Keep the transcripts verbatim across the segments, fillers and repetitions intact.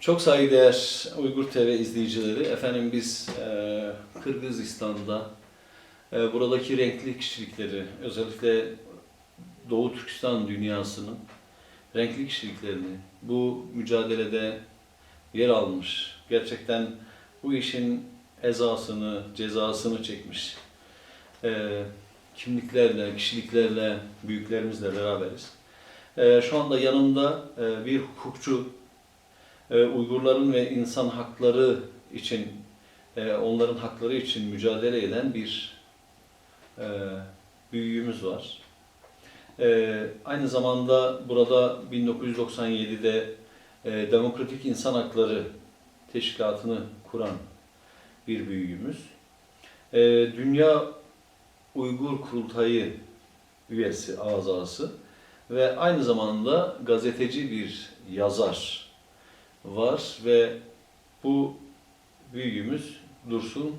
Çok saygıdeğer Uygur T V izleyicileri, efendim biz e, Kırgızistan'da e, buradaki renkli kişilikleri, özellikle Doğu Türkistan dünyasının renkli kişiliklerini, bu mücadelede yer almış, gerçekten bu işin ezasını, cezasını çekmiş e, kimliklerle, kişiliklerle, büyüklerimizle beraberiz. E, şu anda yanımda e, bir hukukçu, e, Uygurların ve insan hakları için, e, onların hakları için mücadele eden bir e, büyüğümüz var. E, aynı zamanda burada bin dokuz yüz doksan yedide e, Demokratik İnsan Hakları Teşkilatı'nı kuran bir büyüğümüz. E, Dünya Uygur Kurultayı üyesi, azası ve aynı zamanda gazeteci bir yazar var ve bu büyüğümüz Dursun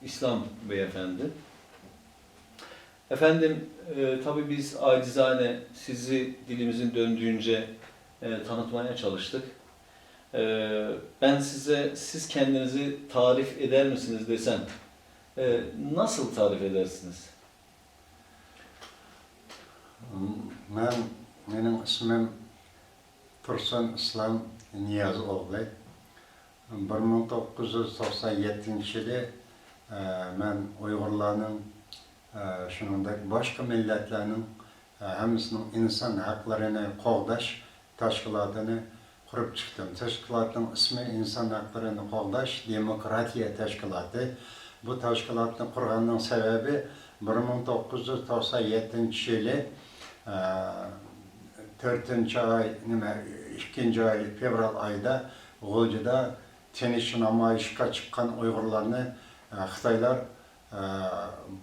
İslam Beyefendi. Efendim, e, tabii biz acizane sizi dilimizin döndüğünce e, tanıtmaya çalıştık. E, ben size siz kendinizi tarif eder misiniz desem, e, nasıl tarif edersiniz? مەن، مېنىڭ ئىسمىم تۇرسۇن ئىسلام نىياز ئوغلى. بىر مىڭ توققۇز يۈز توقسان يەتتىنچى يىلى، ئە، مەن ئۇيغۇرلارنىڭ، ئە، شۇنىڭدەك باشقا مىللەتلەرنىڭ، ئە، ھەممىسىنىڭ ئىنسان ھەقلىرىنى قوغداش تەشكىلاتىنى قۇرۇپ چىقتىم. تەشكىلاتنىڭ ئىسمى ئىنسان ھەقلىرىنى قوغداش دېموكراتىيە تەشكىلاتى. بۇ تەشكىلاتنى قۇرغاننىڭ سەۋەبى، بىر مىڭ توققۇز يۈز توقسان يەتتىنچى يىلى، ئە، تۆتىنچى ئاي، نېمە، ئىككىنچى ئاي، فېۋرال ئايدا غۇلجىدا تىنچ نامايىشقا چىققان ئۇيغۇرلارنى، ئە، خىتايلار، ئە،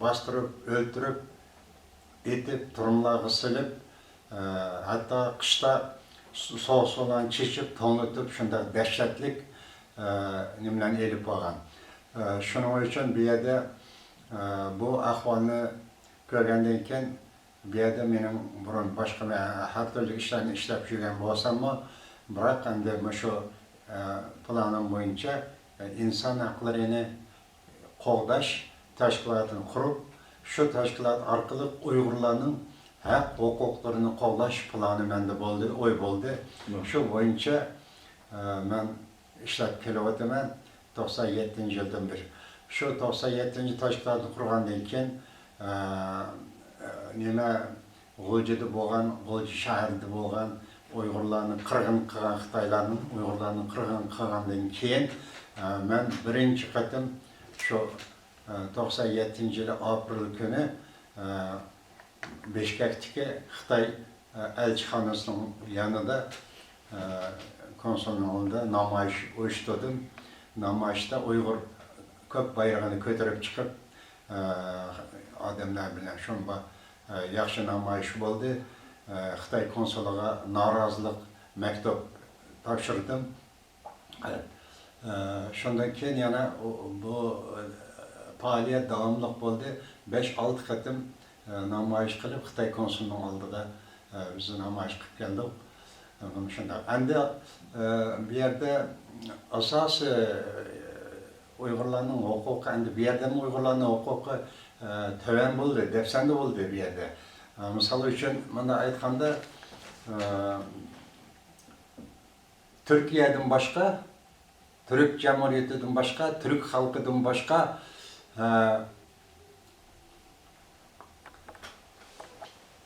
باستۇرۇپ، ئۆلتۈرۈپ، ئېتىپ، تۈرمىلەرگە سېلىپ، ئە، ھەتتا قىشتا سوغۇق سۇلارنى چېچىپ، توڭلىتىپ، شۇنداق دەھشەتلىك، ئە، نېمىلەرنى ئېلىپ بارغان. ئە، شۇنىڭ ئۈچۈن بۇ يەردە، ئە، بۇ ئەھۋالنى كۆرگەندىن كېيىن، بۇ يەردە مېنىڭ بۇرۇن باشقا مە-، ھەر تۈرلۈك ئىشلارنى ئىشلەپ يۈرگەن بولساممۇ، بىراق ئەمدى مۇشۇ، ئە، پىلانىم بويىچە، ئە، ئىنسان ھەقلىرىنى قوغداش تەشكىلاتىنى قۇرۇپ، شۇ تەشكىلات ئارقىلىق ئۇيغۇرلارنىڭ ھەق ھوقۇقلىرىنى قوغداش پىلانى مەندە بولدى، ئوي بولدى. شۇ بويىچە، ئە، مەن ئىشلەپ كېلىۋاتىمەن توقسان يەتتىنچى يىلدىن بېرى. شۇ توقسان يەتتىنچى تەشكىلاتنى قۇرغاندىن كېيىن، ئە، نېمە، غۇلجىدا بولغان، غۇلجا شەھىرىدە بولغان ئۇيغۇرلارنى قىرغىن قىلغان، خىتايلارنىڭ ئۇيغۇرلارنى قىرغىن قىلغاندىن كېيىن، ئە، مەن بىرىنچى قېتىم شۇ، ئە، توقسان يەتتىنچى يىلى ئاپرېل كۈنى، ئە، بىشكەكتىكى خىتاي، ئە، ئەلچىخانىسىنىڭ يېنىدا، ئە، كونسۇلنىڭ ئالدىدا نامايىش ئۇيۇشتۇردۇم. نامايىشتا ئۇيغۇر كۆك بايرىقىنى كۆتۈرۈپ چىقىپ، ئە، ئادەملەر بىلەن شۇنداق، ئە، ياخشى نامايىش بولدى. ئە، خىتاي كونسۇلىغا نارازىلىق مەكتۇپ تاپشۇردۇم. ئە، شۇندىن كېيىن يەنە ئۇ، بۇ، ئە، پائالىيەت داۋاملىق بولدى. بەش-ئالتە قېتىم، ئە، نامايىش قىلىپ، خىتاي كونسۇلىنىڭ ئالدىدا، ئە، بىز نامايىش قىلىپ كەلدۇق. ئە، مۇشۇنداق. ئەمدى، ئە، بۇ يەردە ئاساسىي، ئە، ئۇيغۇرلارنىڭ ھوقۇقى، ئەمدى بۇ يەردىمۇ ئۇيغۇرلارنىڭ ھوقۇقى، ئە، تۆۋەن بولدى، دەپسەندە بولدى بۇ يەردە. ئە، مىسال ئۈچۈن، مۇنداق ئېيتقاندا، ئە، تۈركىيەدىن باشقا، تۈرك جەمھۇرىيىتىدىن باشقا، تۈرك خەلقىدىن باشقا، ئە،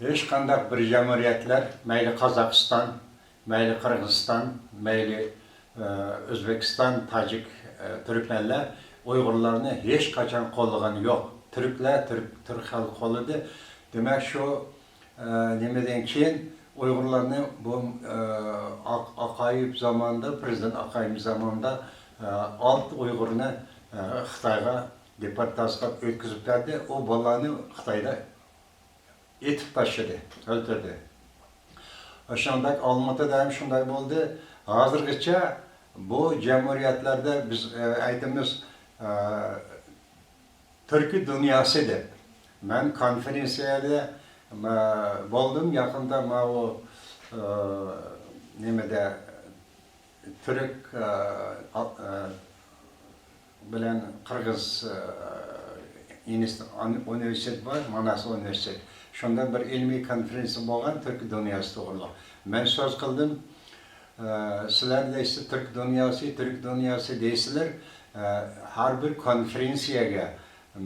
ھېچقانداق بىر جەمھۇرىيەتلەر، مەيلى قازاقىستان، مەيلى قىرغىزىستان، مەيلى، ئە، ئۆزبېكىستان، تاجىك، ئە، تۈركمەنلەر ئۇيغۇرلارنى ھېچقاچان قوللىغىنى يوق. تۈركلەر تۈرك، تۈرك خەلقى قوللىدى. دېمەك، شۇ ئە، نېمىدىن كېيىن ئۇيغۇرلارنى بۇ، ئە، ئاق-، ئاقايېۋ زامانىدا، پىرېزىدېنت ئاقايېۋ زامانىدا، ئە، ئالتە ئۇيغۇرنى، ئە، خىتايغا دېپورتاتسىيە قىلىپ ئۆتكۈزۈپ بەردى. ئۇ بالىلارنى خىتايدا ئېتىپ تاشلىدى، ئۆلتۈردى. شۇنداق ئالمۇتىدا ھەم شۇنداق بولدى. ھازىرغىچە بۇ جەمھۇرىيەتلەردە بىز، ئە، ئېيتىمىز، ئە، تۈركىي دۇنياسى دەپ. مەن كونفېرېنسىيەدە، مە-، بولدۇم، يېقىندا ماۋۇ، ئە، نېمىدە، تۈرك، ئە، ئا-، ئە، بىلەن قىرغىز، ئە، ئىنست-، ئۇن-، ئۇنىۋېرسىتېتى بار، ماناس ئۇنىۋېرسىتېتى. شۇندا بىر ئىلمىي كونفېرېنسىيە بولغان تۈرك دۇنياسى توغرىلىق. مەن سۆز قىلدىم. ئە، سىلەر دەيسىز، تۈرك دۇنياسى، تۈرك دۇنياسى دەيسىلەر. ئە، ھەر بىر كونفېرېنسىيەگە،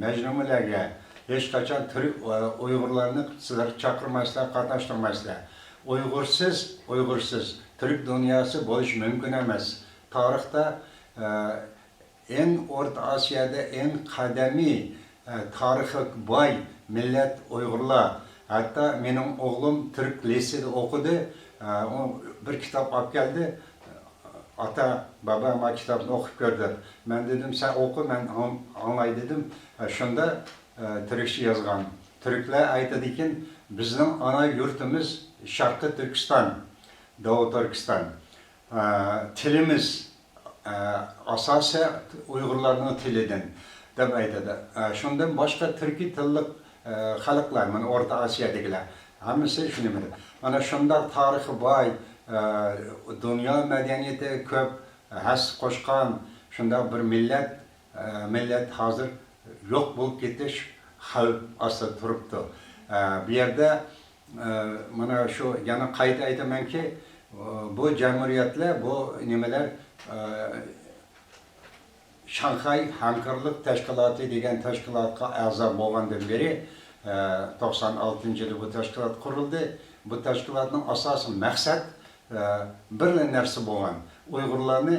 مەجلىسلەرگە ھېچقاچان تۈرك، ئۇيغۇرلارنى سىلەر چاقىرمايسىلەر، قاتناشتۇرمايسىلەر. ئۇيغۇرسىز، ئۇيغۇرسىز تۈرك دۇنياسى بولۇشى مۇمكىن ئەمەس. تارىختا، ئە، ئەڭ ئورتا ئاسىيادا ئەڭ قەدىمىي، ئە، تارىخى باي مىللەت ئۇيغۇرلار. ھەتتا مېنىڭ ئوغلۇم تۈرك لىسېيدا ئوقۇدى. ئە، ئۇ بىر كىتاب ئاپ كەلدى. ئاتا، بابا، ما كىتابنى ئوقۇپ كۆر دەپ. مەن دېدىم، سەن ئوقۇ، مەن ئاڭ-، ئاڭلاي دېدىم. ئە، شۇندا، ئە، تۈركچە يازغان. تۈركلەر ئېيتىدىكەن، بىزنىڭ ئانا يۇرتىمىز شەرقىي تۈركىستان، داۋۇ تۈركىستان. ئە، تىلىمىز، ئە، ئاساسى ئۇيغۇرلارنىڭ تىلىدىن، دەپ ئېيتىدۇ. ئە، شۇندىن باشقا تۈركىي تىللىق، ئە، خەلقلەر، مانا ئورتا ئاسىيادىكىلەر، ھەممىسى شۇ نېمىدە. مانا شۇنداق تارىخى باي، ئە، دۇنيا مەدەنىيىتى كۆپ، ھەسسە قوشقان شۇنداق بىر مىللەت، ئە، مىللەت ھازىر يوق بولۇپ كېتىش خەۋپ ئاستىدا تۇرۇپتۇ. ئە، بۇ يەردە، ئە، مانا شۇ يەنە قايتا ئېيتىمەنكى، ئە، بۇ جەمھۇرىيەتلەر، بۇ نېمىلەر، ئە، شاڭخەي ھەمكارلىق تەشكىلاتى دېگەن تەشكىلاتقا ئەزا بولغاندىن بېرى، ئە، توقسان ئالتىنچى يىلى بۇ تەشكىلات قۇرۇلدى. بۇ تەشكىلاتنىڭ ئاساسىي مەقسەت، ئە، بىرلا نەرسە بولغان. ئۇيغۇرلارنى،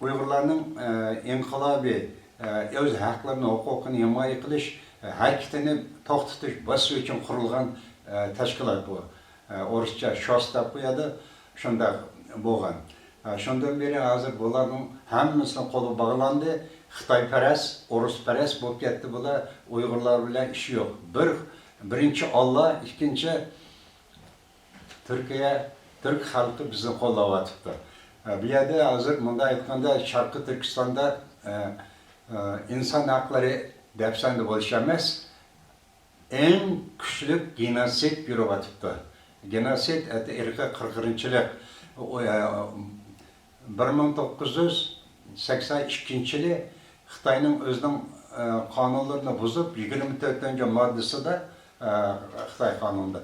ئۇيغۇرلارنىڭ، ئە، ئىنقىلابىي، ئە، ئۆز ھەقلىرىنى، ھوقۇقىنى ھىمايە قىلىش، ئە، ھەرىكىتىنى توختىتىش، باسىش ئۈچۈن قۇرۇلغان، ئە، تەشكىلات بۇ. ئە، ئورۇسچە شوس دەپ قويىدۇ. شۇنداق بولغان. ئە، شۇندىن بېرى ھازىر بۇلارنىڭ ھەممىسىنىڭ قولى باغلاندى. خىتايپەرەس، ئورۇسپەرەس بولۇپ كەتتى بۇلار. ئۇيغۇرلار بىلەن ئىشى يوق. بىر، بىرىنچى ئاللا، ئىككىنچى تۈركىيە، تۈرك خەلقى بىزنى قوللاۋاتىپتۇ. ئە، بۇ يەردە ھازىر مۇنداق ئېيتقاندا، شەرقىي تۈركىستاندا، ئە، ئە، ئىنسان ھەقلىرى دەپسەندە بولۇش ئەمەس، ئەڭ كۈچلۈك گېنوسىد يۈرۈۋاتىپتۇ. گېنوسىد، ئەتە ئىرقىي قىرغىنچىلىق. ئۇ، ئە، بىر مىڭ توققۇز يۈز سەكسەن ئىككىنچى يىلى خىتاينىڭ ئۆزىنىڭ، ئە، قانۇنلىرىنى بۇزۇپ، يىگىرمە تۆتىنچى ماددىسىدا، ئە، خىتاي قانۇنىدا،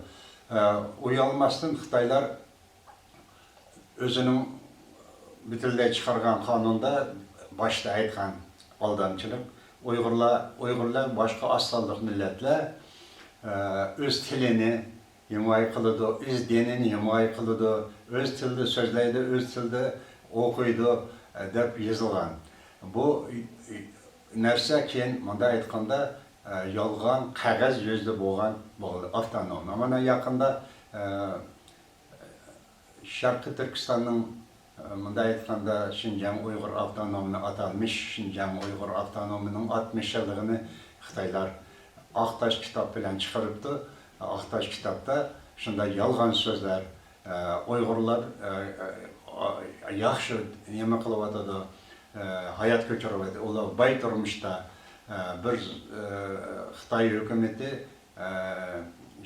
ئە، ئۇيالماستىن خىتايلار ئۆزىنىڭ پۈتۈنلەي چىقارغان قانۇندا باشتا ئېيتقان ئالدامچىلىق، ئۇيغۇرلار، ئۇيغۇرلار باشقا ئاز سانلىق مىللەتلەر، ئە، ئۆز تىلىنى ھىمايە قىلىدۇ، ئۆز دىنىنى ھىمايە قىلىدۇ، ئۆز تىلىدا سۆزلەيدۇ، ئۆز تىلىدا ئوقۇيدۇ، ئە، دەپ يېزىلغان. بۇ نەرسە كېيىن مۇنداق ئېيتقاندا، ئە، يالغان قەغەز يۈزىدە بولغان بولدى، ئاپتونوم. مانا يېقىندا، ئە، شەرقىي تۈركىستاننىڭ، ئە، مۇنداق ئېيتقاندا، شىنجاڭ ئۇيغۇر ئاپتونومىنى، ئاتالمىش شىنجاڭ ئۇيغۇر ئاپتونومىنىڭ ئاتمىش يىللىقىنى خىتايلار ئاق تاش كىتاب بىلەن چىقىرىپتۇ. ئاق تاش كىتابتا شۇنداق يالغان سۆزلەر، ئە، ئۇيغۇرلار، ئە، ئە، ياخشى نېمە قىلىۋاتىدۇ، ئە، ھايات كۆچۈرۈۋاتىدۇ. ئۇلار باي تۇرمۇشتا، ئە، بىر، ئە، خىتاي ھۆكۈمىتى ئە،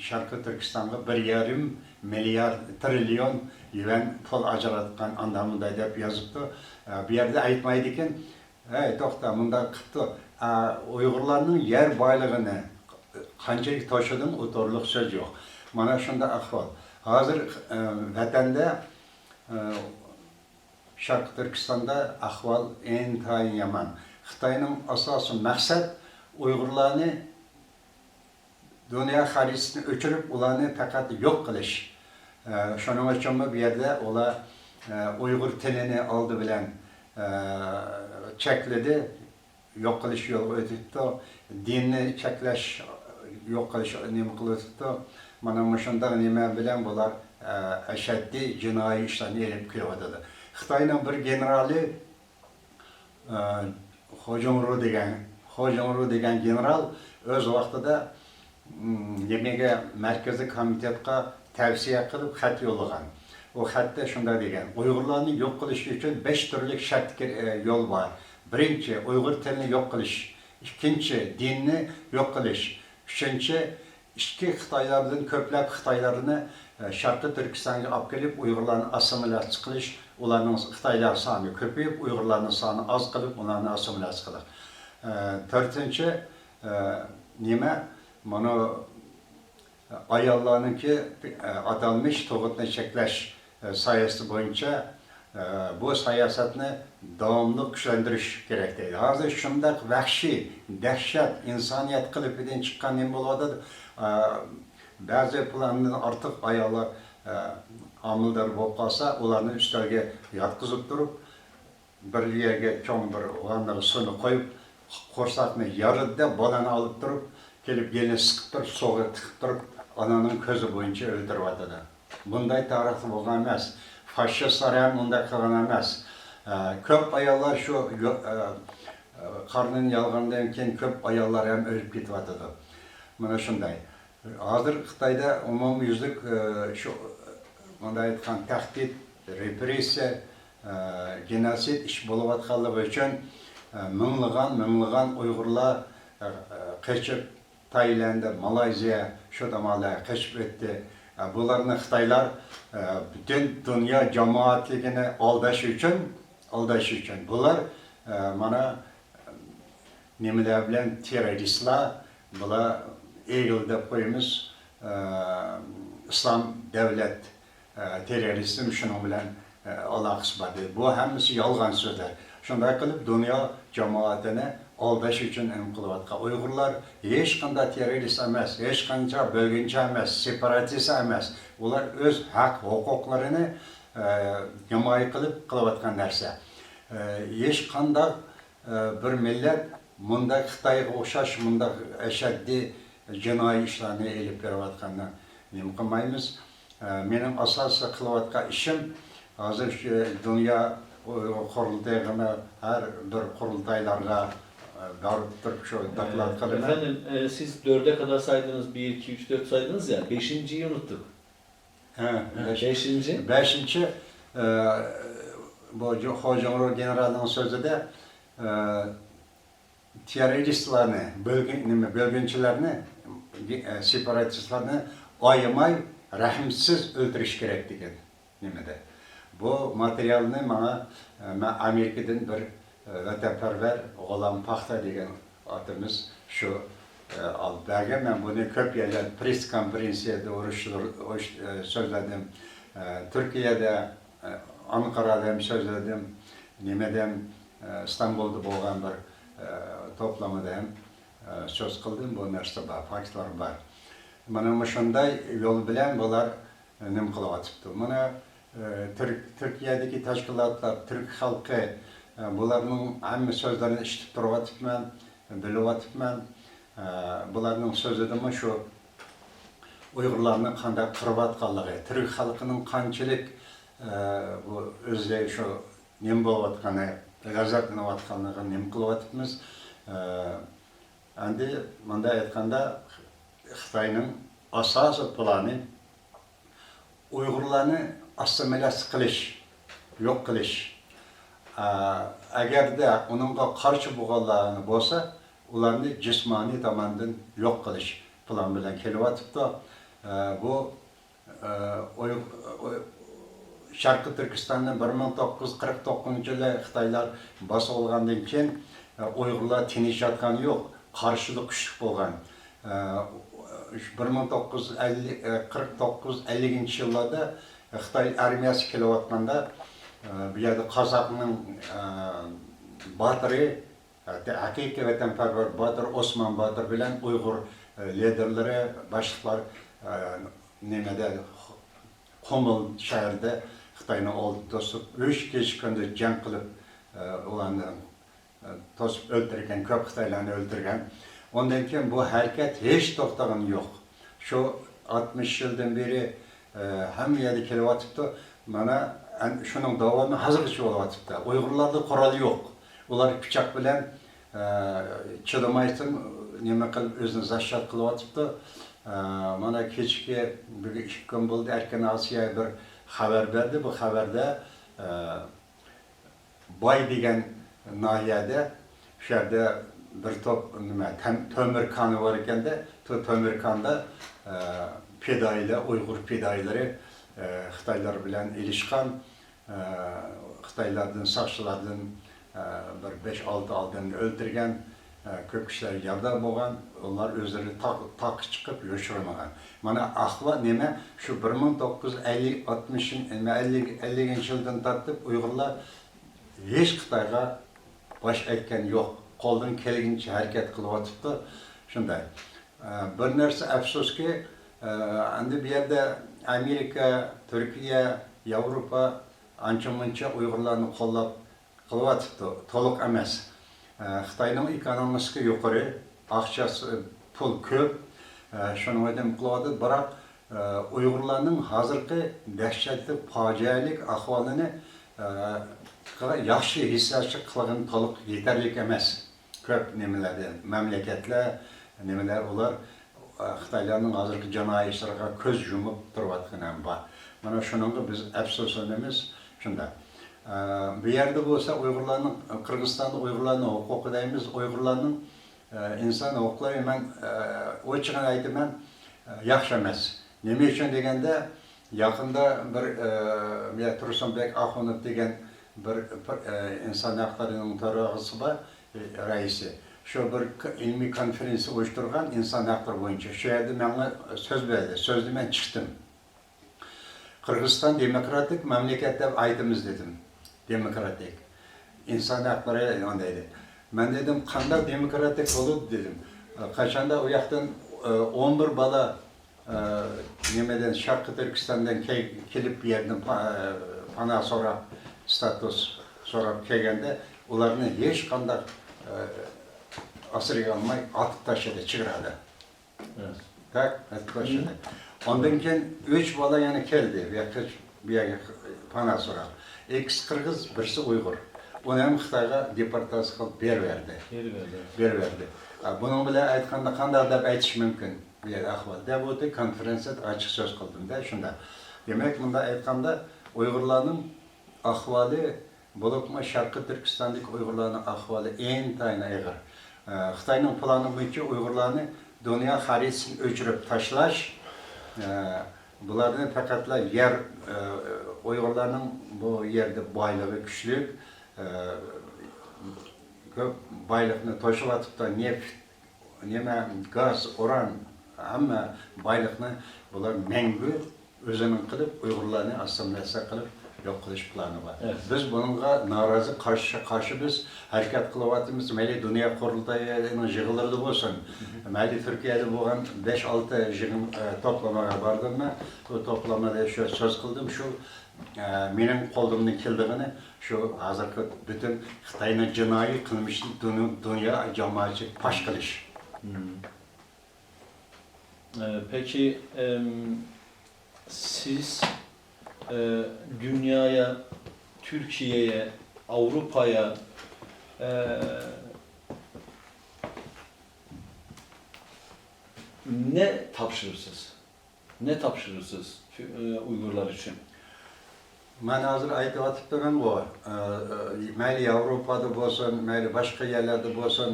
شەرقىي تۈركىستانغا بىر يېرىم مىليارد، تىرىليون يۈەن پۇل ئاجراتقان، ئاندا مۇندا دەپ يازىپتۇ. ئە، بۇ يەردە ئېيتمايدىكەن، ھەي، توختا، مۇنداق قىپتۇ. ئە، ئۇيغۇرلارنىڭ يەر بايلىقىنى قانچىلىك توشىدىڭ، ئۇ توغرىلىق سۆز يوق. مانا شۇنداق ئەھۋال. ھازىر، ئە، ۋەتەندە، ئە، شەرقىي تۈركىستاندا ئەھۋال ئىنتايىن يامان. خىتاينىڭ ئاساسىي مەقسەت ئۇيغۇرلارنى دۇنيا خەرىتىسىدىن ئۆچۈرۈپ، ئۇلارنى پەقەت يوق قىلىش. ئە، شۇنىڭ ئۈچۈنمۇ بۇ يەردە ئۇلار، ئە، ئۇيغۇر تىلىنى ئالدى بىلەن، ئە، چەكلىدى، يوق قىلىش يولغا ئۆتۈپتۇ، دىننى چەكلەش، يوق قىلىش نېمە قىلىۋېتىپتۇ. مانا مۇشۇنداق نېمە بىلەن بۇلار، ئە، ئەشەددىي جىنايى ئىشلارنى ئېلىپ كېلىۋاتىدۇ. خىتاينىڭ بىر گېنېرالى، ئە، خو جۇڭرۇ دېگەن، خو جۇڭرۇ دېگەن گېنېرال ئۆز ۋاقتىدا، م، نېمىگە، مەركىزىي كومىتېتقا تەۋسىيە قىلىپ خەت يوللىغان. ئۇ خەتتە شۇنداق دېگەن، ئۇيغۇرلارنى يوق قىلىش ئۈچۈن بەش تۈرلۈك شەرت، ئە، يول بار. بىرىنچى، ئۇيغۇر تىلىنى يوق قىلىش. ئىككىنچى، دىننى يوق قىلىش. ئۈچىنچى، ئىچكى خىتايلار بىلەن كۆپلەپ خىتايلارنى، ئە، شەرقىي تۈركىستانغا ئاپكېلىپ، ئۇيغۇرلارنى ئاسسىمىلياتسىيە قىلىش. ئۇلارنىڭ، خىتايلار سانى كۆپىيىپ، ئۇيغۇرلارنىڭ سانى ئاز قېلىپ، ئۇلارنى ئاسسىمىلياتسىيە قىلدۇق. ئە، تۆتىنچى، ئە، نېمە؟ مانا ئاياللارنىڭكى، ئە، ئاتالمىش تۇغۇتنى چەكلەش، ئە، ساياسىتى بويىچە، ئە، بۇ ساياسەتنى داۋاملىق كۈچلەندۈرۈش كېرەك دەيدۇ. ھازىر شۇنداق ۋەھشىي، دەھشەت، ئىنسانىيەت قېلىپىدىن چىققان نېمە بولۇۋاتىدۇ؟ ئە، بەزى پىلاندىن ئارتۇق ئاياللار، ئە، ھامىلىدار بولۇپ قالسا، ئۇلارنى ئۈستەلگە ياتقۇزۇپ تۇرۇپ، بىر يەرگە چوڭ بىر ۋاننىغا سۇنى قويۇپ، قورساقنى يارىدى دەپ، بالىنى ئالىپ تۇرۇپ، كېلىپ يېلىنى سىقىپ تۇرۇپ، سۇغا تىقىپ تۇرۇپ، ئانىنىڭ كۆزى بويىچە ئۆلتۈرۈۋاتىدۇ. بۇنداي تارىختا بولغان ئەمەس. فاشىستلار ھەم ئۇنداق قىلغان ئەمەس. ئە، كۆپ ئاياللار شۇ يو-، ئە، ئە، قارنىنى يالغاندىن كېيىن كۆپ ئاياللار ھەم ئۆلۈپ كېتىۋاتىدۇ. مانا شۇنداي. ھازىر خىتايدا ئومۇميۈزلۈك، ئە، شۇ، مۇنداق ئېيتقان، تەھدىت، رېپرېسسىيە، ئە، گېنوسىد ئىش بولۇۋاتقانلىقى ئۈچۈن، ئە، مىڭلىغان، مىڭلىغان ئۇيغۇرلار، ئە، ئە، قېچىپ، تايلاند، مالايزىيە، شۇ تامانلارغا قېچىپ ئۆتتى. ئە، بۇلارنى خىتايلار، ئە، پۈتۈن دۇنيا جامائەتلىكىنى ئالداش ئۈچۈن، ئالداش ئۈچۈن. بۇلار، ئە، مانا، نېمىلەر بىلەن تېررورىستلار، بۇلار ئېگىل دەپ قويىمىز، ئە، ئىسلام دەۋلەت، ئە، تېررورىزم شۇنىڭ بىلەن، ئە، ئالاقىسى بار دەيدۇ. بۇ ھەممىسى يالغان سۆزلەر. شۇنداق قىلىپ دۇنيا جامائىتىنى ئالداش ئۈچۈن نېمە قىلىۋاتقان. ئۇيغۇرلار ھېچقانداق تېررورىست ئەمەس، ھېچقانچە بۆلگۈنچى ئەمەس، سېپاراتىست ئەمەس. ئۇلار ئۆز ھەق ھوقۇقلىرىنى، ئە، ھىمايە قىلىپ قىلىۋاتقان نەرسە. ئە، ھېچقانداق ئە، بىر مىللەت مۇنداق خىتايغا ئوخشاش، مۇنداق ئەشەددىي جىنايى ئىشلارنى ئېلىپ بېرىۋاتقاننى نېمە قىلمايمىز. ئە، مېنىڭ ئاساسىي قىلىۋاتقان ئىشىم، ھازىر شۇ دۇنيا قۇرۇلتىيىغىمۇ، ھەر بىر قۇرۇلتايلارغا، ئە، بارىپ تۇرۇپ شۇ دوكلات قىلىمەن. Efendim, e, siz dörde kadar saydınız, bir, iki, üç, dört saydınız ya, beşinciyi unuttuk. ھە، بەش-، بەشىنچى. بەشىنچى، ئە، بۇ جۇ-، خو جۇڭرو گېنېرالنىڭ سۆزىدە، ئە، تېررورىستلارنى، بۆلگۈن-، نېمە، بۆلگۈنچىلەرنى، ئە، سېپاراتىستلارنى ئايىماي، رەھىمسىز ئۆلتۈرۈش كېرەك دېگەن نېمىدە. بۇ ماتېرىيالنى ماڭا، ئە، مەن ئامېرىكىدىن بىر، ئە، ۋەتەنپەرۋەر غۇلام پاختا دېگەن ئاتىمىز شۇ، ئە، ئالىپ بەرگەن. مەن بۇنى كۆپ يەرلەردە پرېس كونفېرېنسىيەدە ئۇرۇش-، ئۇرۇش-، ئە، سۆزلىدىم. ئە، تۈركىيەدە، ئە، ئانقارادا ھەم سۆزلىدىم. نېمىدە ھەم، ئە، ئىستانبۇلدا بولغان بىر، ئە، توپلىمىدا ھەم، ئە، سۆز قىلدىم. بۇ نەرسە بار، فاكتلار بار. مانا مۇشۇنداي يول بىلەن بۇلار نېمە قىلىۋاتىپتۇ؟ مانا، ئە، تۈرك-، تۈركىيەدىكى تەشكىلاتلار، تۈرك خەلقى، ئە، بۇلارنىڭ ھەممە سۆزلىرىنى ئىشىتىپ تۇرۇۋاتىپمەن، بىلىۋاتىپمەن. ئە، بۇلارنىڭ سۆزىدىمۇ شۇ ئۇيغۇرلارنى قانداق قىرىۋاتقانلىقى، تۈرك خەلقىنىڭ قانچىلىك، ئە، بۇ ئۆزى شۇ نېمە بولۇۋاتقىنى، غەزەپلىنىۋاتقانلىقىنى نېمە قىلىۋاتىپمىز. ئە، ئەمدى مۇنداق ئېيتقاندا، خىتاينىڭ ئاساسىي پىلانى ئۇيغۇرلارنى ئاسسىمىلياتسىيە قىلىش، يوق قىلىش. ئە، ئەگەردە ئۇنىڭغا قارشى بولغانلار بولسا، ئۇلارنى جىسمانىي تاماندىن يوق قىلىش پىلان بىلەن كېلىۋاتىپتۇ. ئە، بۇ ئۇيغ-، ئۇي-، شەرقىي تۈركىستاننى بىر مىڭ توققۇز يۈز قىرىق توققۇزىنچى يىلى خىتايلار باسىۋالغاندىن كېيىن، ئۇيغۇرلار تىنچ ياتقان يوق، قارشىلىق كۈچلۈك بولغان. بىر مىڭ توققۇز يۈز ئەللىك، قىرىق توققۇز، ئەللىكىنچى يىللاردا خىتاي ئارمىيەسى كېلىۋاتقاندا، بۇ يەردە قازاقنىڭ باتىرى، ھەقىقىي ۋەتەنپەرۋەر باتۇر ئوسمان باتۇر بىلەن ئۇيغۇر، ئە، لىدېرلىرى، باشلىقلار، ئە، نېمىدە، قۇمۇل شەھىرىدە خىتاينى ئالدىدا توسۇپ، ئۈچ كېچە كۈندۈز جەڭ قىلىپ، ئە، ئۇلارنى، ئە، توسۇپ ئۆلتۈرگەن، كۆپ خىتايلارنى ئۆلتۈرگەن. ئۇندىن كېيىن بۇ ھەرىكەت ھېچ توختىغىنى يوق. شۇ ئاتمىش يىلدىن بېرى، ئە، ھەممە يەردە كېلىۋاتىپتۇ. مانا، ئەن-، شۇنىڭ داۋامى ھازىرغىچە بولۇۋاتىپتۇ. ئۇيغۇرلاردا قورال يوق. ئۇلار پىچاق بىلەن، ئە، چىدىمايتتىن نېمە قىلىپ ئۆزىنى زاششات قىلىۋاتىپتۇ. ئە، مانا كېچىكى بۈگۈن ئىككى كۈن بولدى، ئەركىن ئاسىيا بىر خەۋەر بەردى. بۇ خەۋەردە، ئە، باي دېگەن ناھىيەدە، شۇ يەردە بىر توپ نېمە، تەم-، تۆمۈر كانى بار ئىكەندە، تۆ-، تۆمۈر كاندا، ئە، پىدائىيلار، ئۇيغۇر پىدائىيلىرى، ئە، خىتايلار بىلەن ئېلىشقان. ئە، خىتايلاردىن، ساقچىلاردىن، ئە، بىر بەش-ئالتە ئادەمنى ئۆلتۈرگەن، ئە، كۆپ كىشىلەر يارىدار بولغان، ئۇلار ئۆزلىرى تاغ-، تاغقا چىقىپ يوشۇرۇنغان. مانا ئەھۋال نېمە؟ شۇ بىر مىڭ توققۇز يۈز ئەللىك، ئاتمىش، ئەللىك، ئەللىكىنچى يىلدىن تارتىپ ئۇيغۇرلار ھېچ خىتايغا باش ئەگكەن يوق، قولدىن كەلگىنىچە ھەرىكەت قىلىۋاتىپتۇ. شۇنداق. ئە، بىر نەرسە ئەپسۇسكى، ئە، ئەمدى بۇ يەردە ئامېرىكا، تۈركىيە، ياۋروپا ئانچە-مۇنچە ئۇيغۇرلارنى قوللاپ قىلىۋاتىپتۇ، تولۇق ئەمەس. ئە، خىتاينىڭ ئېكونومىكىسى يۇقىرى، ئاقچىسى، پۇل كۆپ. ئە، شۇنىڭ بىلەن قىلىۋاتىدۇ، بىراق، ئە، ئۇيغۇرلارنىڭ ھازىرقى دەھشەتلىك پاجىئەلىك ئەھۋالىنى، ئە، ياخشى ھېسسىياتچىلىق قىلغىنى تولۇق يېتەرلىك ئەمەس. كۆپ نېمىلەردە، مەملىكەتلەر، نېمىلەر ئۇلار، ئە، خىتايلارنىڭ ھازىرقى جىنايى ئىشلىرىغا كۆز يۇمۇپ تۇرۇۋاتقىنى ھەم بار. مانا شۇنىڭغا بىز ئەپسۇسلىنىمىز. شۇنداق. ئە، بۇ يەردە بولسا ئۇيغۇرلارنىڭ، قىرغىزىستاندا ئۇيغۇرلارنىڭ ھوقۇقى دەيمىز، ئۇيغۇرلارنىڭ، ئە، ئىنسان ھوقۇقلىرى مەن، ئە، ئوچۇقىنى ئېيتىمەن، ئە، ياخشى ئەمەس. نېمە ئۈچۈن دېگەندە، يېقىندا بىر، ئە، يا تۇرسۇنبەك ئاخۇنوف دېگەن بىر، بىر، ئە، ئىنسان ھەقلىرىنىڭ تۆۋرىسى بار، ئە، رەئىسى. شۇ بىر ك-، ئىلمىي كونفېرېنسىيە ئۇيۇشتۇرغان ئىنسان ھەقلىرى بويىچە. شۇ يەردە ماڭا سۆز بەردى. سۆزدىن مەن چىقتىم. قىرغىزىستان دېموكراتىك مەملىكەت دەپ ئېيتىمىز دېدىم. دېموكراتىك. ئىنسان ھەقلىرى دەيدۇ. مەن دېدىم، قانداق دېموكراتىك بولىدۇ دېدىم. قاچاندا ئۇ ياقتىن، ئە، ئون بىر بالا، ئە، نېمىدىن، شەرقىي تۈركىستاندىن كەي-، كېلىپ بۇ يەردىن پا-، ئە، پاناھ سوراپ، ستاتۇس سوراپ كەلگەندە ئۇلارنى ھېچقانداق، ئە، ئاسىرىغا ئالماي ئاتىپ تاشلىدى چېگرادا. تاك، ئاتىپ تاشلىدى. ئاندىن كېيىن ئۈچ بالا يەنە كەلدى، بۇ ياققا، بۇ يەرگە پاناھ سوراپ. ئىككىسى قىرغىز، بىرسى ئۇيغۇر. ئۇنى ھەم خىتايغا دېپورتاتسىيە قىلىپ بېرىۋەردى. بېرىۋەردى. بېرىۋەردى. ئە، بۇنىڭ بىلەن ئېيتقاندا قانداق دەپ ئېيتىش مۇمكىن؟ بۇ يەردە ئەھۋال دەپ ئۆتتى، كونفېرېنسىيەدە ئاچچىق سۆز قىلدىم-دە، شۇنداق. دېمەك، مۇنداق ئېيتقاندا، ئۇيغۇرلارنىڭ ئەھۋالى، بولۇپمۇ شەرقىي تۈركىستاندىكى ئۇيغۇرلارنىڭ ئەھۋالى ئىنتايىن ئېغىر. ئە، خىتاينىڭ پىلانى بويىچە ئۇيغۇرلارنى دۇنيا خەرىتىسىدىن ئۆچۈرۈپ تاشلاش، ئە، بۇلارنى پەقەتلا يەر، ئە، ئۇيغۇرلارنىڭ بۇ يەردە بايلىقى كۈچلۈك، ئە، كۆپ بايلىقنى توشۇۋاتىپتۇ، نېفىت، نېمە، گاز، ئۇران، ھەممە بايلىقنى بۇلار مەڭگۈ ئۆزىنىڭ قىلىپ، ئۇيغۇرلارنى ئاسسىمىلياتسىيە قىلىپ يوق قىلىش پىلانى بار. بىز بۇنىڭغا نارازى، قارشى، قارشى بىز ھەرىكەت قىلىۋاتىمىز. مەيلى دۇنيا قۇرۇلتىيىنىڭ يىغىنلىرىدا بولسۇن، مەيلى تۈركىيەدە بولغان بەش-ئالتە يىغىن، ئە، توپلىمىغا باردىم مەن. بۇ توپلىمىدا شۇ سۆز قىلدىم. شۇ، ئە، مېنىڭ قولۇمدىن كېلىدىغىنى شۇ ھازىرقى پۈتۈن خىتاينىڭ جىنايى قىلمىشىنى دۇنيا، دۇنيا جامائەتچىلىكى پاش قىلىش. ئە، پېكى، ئەم، سىز، ئە، دۇنياغا، تۈركىيەگە، ئاۋروپاغا، ئە، نە تاپشۇرىسىز؟ نە تاپشۇرىسىز، ئە، ئۇيغۇرلار ئۈچۈن؟ مەن ھازىر ئېيتىۋاتىپتىمەنغۇ، ئە، ئە، مەيلى ياۋروپادا بولسۇن، مەيلى باشقا يەرلەردە بولسۇن،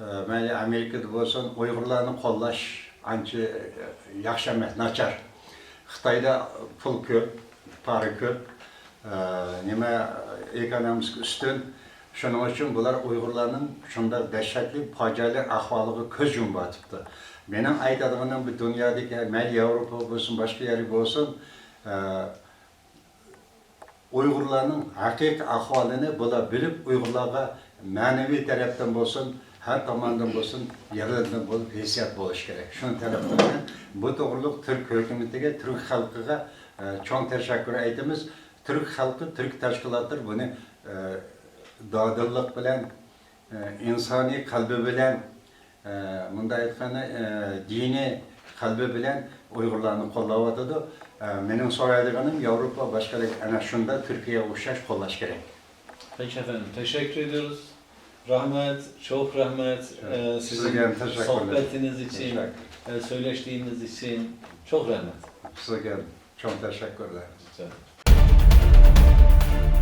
ئە، مەيلى ئامېرىكىدا بولسۇن، ئۇيغۇرلارنى قوللاش ئانچە، ئە، ياخشى ئەمەس، ناچار. خىتايدا پۇل كۆپ، پارا كۆپ، ئە، نېمە، ئېكونومىكا ئۈستۈن. شۇنىڭ ئۈچۈن بۇلار ئۇيغۇرلارنىڭ شۇنداق دەھشەتلىك پاجىئەلىك ئەھۋالىغا كۆز يۇمۇۋاتىپتۇ. مېنىڭ ئېيتىدىغىنىم، بۇ دۇنيادىكى، مەيلى ياۋروپا بولسۇن، باشقا يەر بولسۇن، ئە، ئۇيغۇرلارنىڭ ھەقىقىي ئەھۋالىنى بۇلار بىلىپ، ئۇيغۇرلارغا مەنىۋى تەرەپتىن بولسۇن، ھەر تاماندىن بولسۇن، ياردەمدە بولۇپ، ھېسسىيات بولۇشى كېرەك. شۇنى تەلەپ قىلىمەن. بۇ توغرۇلۇق تۈرك ھۆكۈمىتىگە، تۈرك خەلقىگە، ئە، چوڭ تەشەككۈر ئېيتىمىز. تۈرك خەلقى، تۈرك تەشكىلاتلىرى بۇنى، ئە، دادىللىق بىلەن، ئە، ئىنسانىي قەلبى بىلەن، ئە، مۇنداق ئېيتقاندا، ئە، دىنىي قەلبى بىلەن ئۇيغۇرلارنى قوللاۋاتىدۇ. ئە، مېنىڭ سورايدىغىنىم، ياۋروپا باشقىلار ئەنە شۇنداق تۈركىيەگە ئوخشاش قوللاش كېرەك. Peki efendim, teşekkür ediyoruz. Rahmet, çok rahmet. Evet. Ee, sizin Sizge teşekkürler. Sohbetiniz için, Teşekkür. e, söyleştiğiniz için çok rahmet. Sizge çok teşekkürler. Rica ederim.